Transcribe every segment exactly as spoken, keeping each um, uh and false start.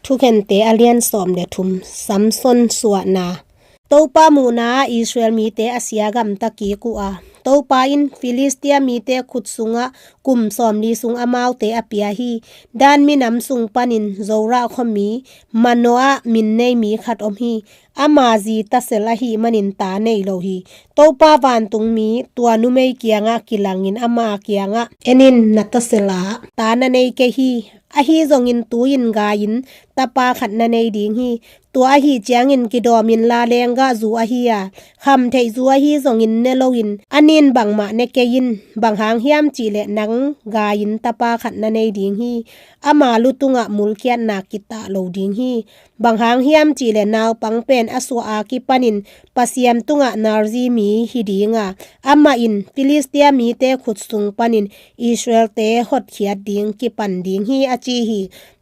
Thukhente a lian sawm le thum. Samson suahna. Topa muhna ah Israel mite a sia gamta kik uh a, Topa in Filistia mite khut sungah kum sawmli sung amaute a pia hi. Dan minam sung panin Zorah khuami Manoah min nei mi khat om hi. Ama zi tasel ahih manin ta nei lo hi. Topa vantungmi tua numei kiangah kilangin ama kiangah, "En in, na tasel ah ta na nei kei hi. Ahi zongin tu-in gai-in tapa khat na nei ding hi. Tua ahi ciangin kidawm inla, lenggah zu ahi a, khamtheih zu ahi zongin ne loin, a nin bangmah ne kei in. Bang hang hiam cihleh nang gai-in tapa khat na nei ding hi. Ama lu tungah mulkiatna kitah lo ding hi. Bang hang hiam cihleh naupang pen a suah a kipanin Pasian tungah narzi mi hi ding a, amah in Filistia mite khut sung panin Israelte hotkhiat ding kipan ding hi," a ci hi.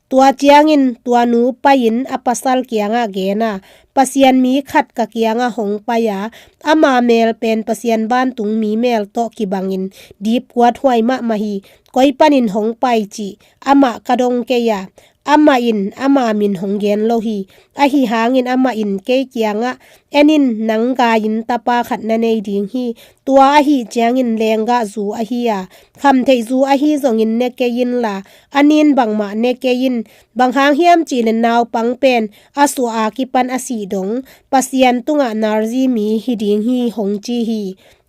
Tua ciangin tua nu pai-in a pasal kiangah gen a, "Pasian mi khat ka kiangah hong pai a, ama mel pen Pasian vantungmi mel tawh kibangin dipkuat huai mahmah hi. Koi panin hong pai cih amah ka dong kei a, amah in ama min hong gen lo hi. Ahi hangin amah in kei kiangah, 'En in, nang gai-in tapa khat na nei ding hi. Tua ahi ciangin lenggah zu ahi a, khamtheih zu ahi zongin ne kei inla, a nin bangmah ne kei in. Bang hang hiam cihleh naupang pen a suah a kipan a sih dong Pasian tungah narzi mi hi ding hi,' hong ci hi,"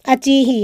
a ci hi.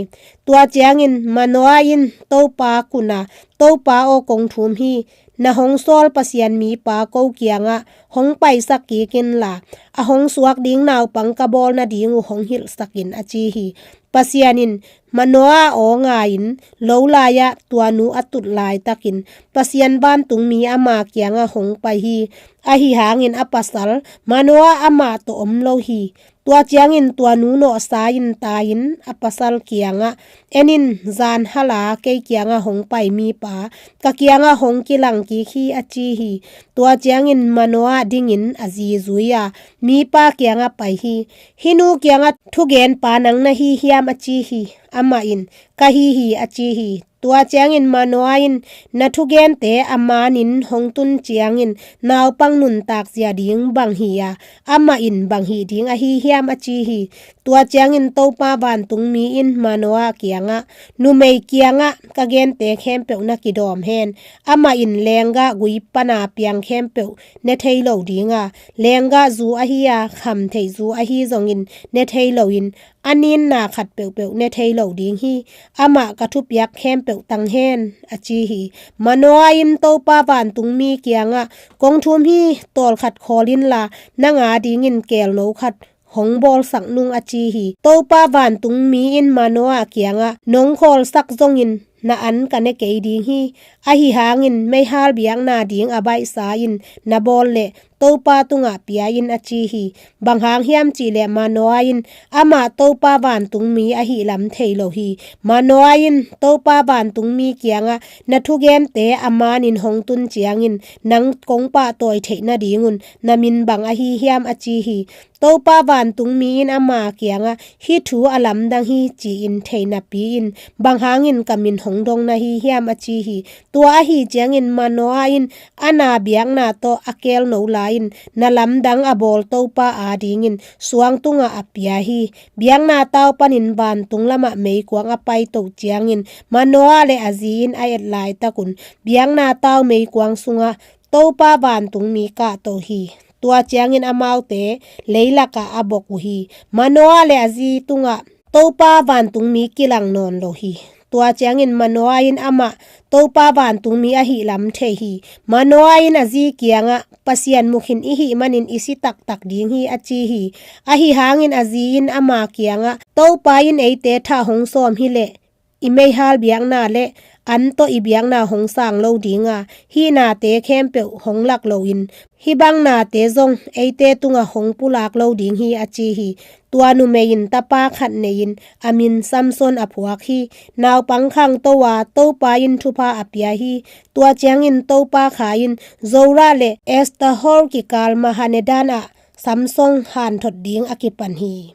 Tua ciangin Manoah in Topa kunah, "Topa aw, kong thum hi. Na hong sawl Pasian mipa ko kiangah hong paisak kik inla, a hong suak ding naupang ka bawl nading uh hong hilhsak in," a ci hi. Pasian in, "Manoah aw, ngai-in, lo lai-ah tua nu a tut laitakin Pasian vantungmi ama kiangah hong pai hi. Ahi hangin a pasal Manoah amah tawh om lo hi." Tua ciangin tua nu nawhsa-in tai-in a pasal kiangah, "En in, zan hal a kei kiangah hong pai mipa ka kiangah hong kilang kik hi," a ci hi. Tua ciangin Manoah dingin a zi zui a, mipa kiangah pai hi. "Hih nu kiangah thugenpa nang na hi hiam?" a ci hi. Amah in, "Ka hi hi," a ci hi. Tua ciangin Manoah in, "Na thugente a manin hong tun ciangin naupang nuntak zia ding bang hi a, amah in bang hih ding ahi hiam?" a ci hi. Tua ciangin Topa vantungmi in Manoah kiangah, "Numei kiangah ka gente khempeuh na kidawm hen. Amah in lenggah gui pana piang khempeuh ne thei lo ding a, lenggah zu ahi a, khamtheih zu ahi zongin ne thei loin, a ninna khat peuhpeuh ne thei lo ding hi. Amah ka thupiak khempeuh tang hen," a ci hi. Manoah in Topa vantungmi kiangah, "Kong thum hi, tawlkhat khawl inla, nang a dingin keelno khat hong bawlsak nung," a ci hi. Topa vantungmi in Manoah kiangah, "Nong khawlsak zongin na an ka ne kei ding hi. Ahi hangin meihal biakna ding a baihsa in na bawl leh Topa tungah pia in," a ci hi. Bang hang hiam cihleh Manoah in amah Topa vantungmi ahih lam thei lo hi. Manoah in Topa vantungmi kiangah, "Na thugente a manin hong tun ciangin nang kong pahtawi theih nadingun na min bang ahi hiam?" a ci hi. Topa vantungmi in ama kiangah, "Hih thu a lamdang hi ci-in thei napi-in bang hangin ka min hong dong na hi hiam?" a ci hi. Tua ahi ciangin Manoah in a na biakna tawh a keelno la-in na lamdang a bawl Topa a dingin suang tungah a pia hi. Biakna tau panin vantung lamah meikuang a paito ciangin Manoah le a zi in a et laitakun biakna tau meikuang sungah Topa vantungmi kahto hi. Tua ciangin amaute leilakah a bok uh hi. Manoah le a zi tungah Topa vantungmi kilang nawn lo hi. Tua ciangin Manoah in amah Topa vantungmi ahih lam thei hi. Manoah in a zi kiangah, "Pasian mukhin i hih manin i si taktak ding hi," a ci hi. Ahi hangin a zi in ama kiangah, "Topa in eite thah hong sawm hileh i meihal biakna le an tawh i biakna hong sang lo ding a, hih nate khempeuh hong lak loin hih bang nate zong eite tungah hong pulak lo ding hi," a ci hi. Tua numei in tapa khat nei-in a min Samson a phuak hi. Naupang khangto a Topa in thupha a pia hi. Tua ciangin Topa Kha in Zorah le Estaol kikal Mahaneh Dan ah Samson hanthot ding a kipan hi.